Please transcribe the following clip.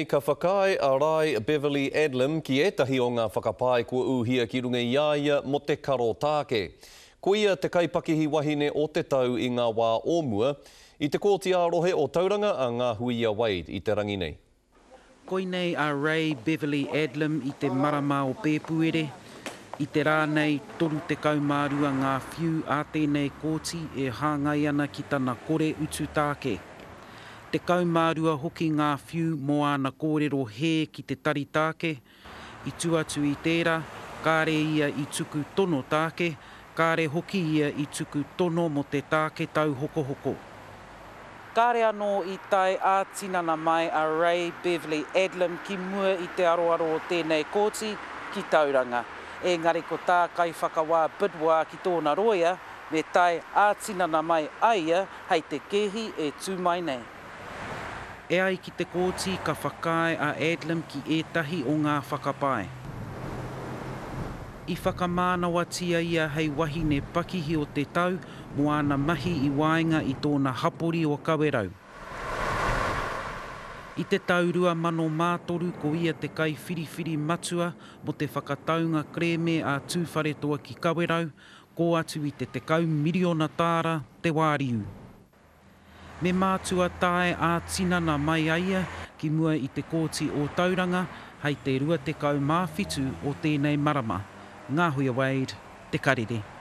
Ka whakaae a Rai Beverley Adlam ki ētahi o ngā whakapae kua ūhia ki runga i a ia mō te karo tāke. Ko ia te kaipakihi wahine o te tau i ngā wā o mua, i te Kōti ā-Rohe o Tauranga a Ngāhuia Wade i te rangi nei. Koinei a Ray Beverley Adlam i te marama o Pēpuere. I te rā nei, 32 ngā whiu a tēnei kōti e hāngai ana ki tana kore utu tāke. 12 hoki ngā whiu mō āna kōrero hē ki te Tari Tāke. I tua atu i tērā, kāre ia i tuku tono tāke, kāre hoki ia i tuku tono mō te tāke tauhokohoko. Kāre anō i tae ā-tinana mai a Ray Beverley Adlam ki mua i te aroaro o tēnei kōti ki Tauranga. Ēngari ko tā Kaiwhakawā Bidois ki tōna rōia, me tae ā-tinana mai a ia hei te kēhi e tū mai nei. E ai ki te kōti ka whakaae a Adlam ki ētahi o ngā whakapae. I whakamānawatia ia hei wahine pakihi o te tau mō āna mahi i waenga i tōna hapori o Kawerau. I te tau 2003 ko ia te kaiwhiriwhiri matua mō te whakataunga kerēme a Tūwharetoa ki Kawerau, Kō atu i te 10 miriona tāra te wāriu. Me mātua tae ā-tinana mai a ia ki mua i te Kōti o Tauranga hei te 27 o tēnei marama. Ngāhuia Wade, Te Karere.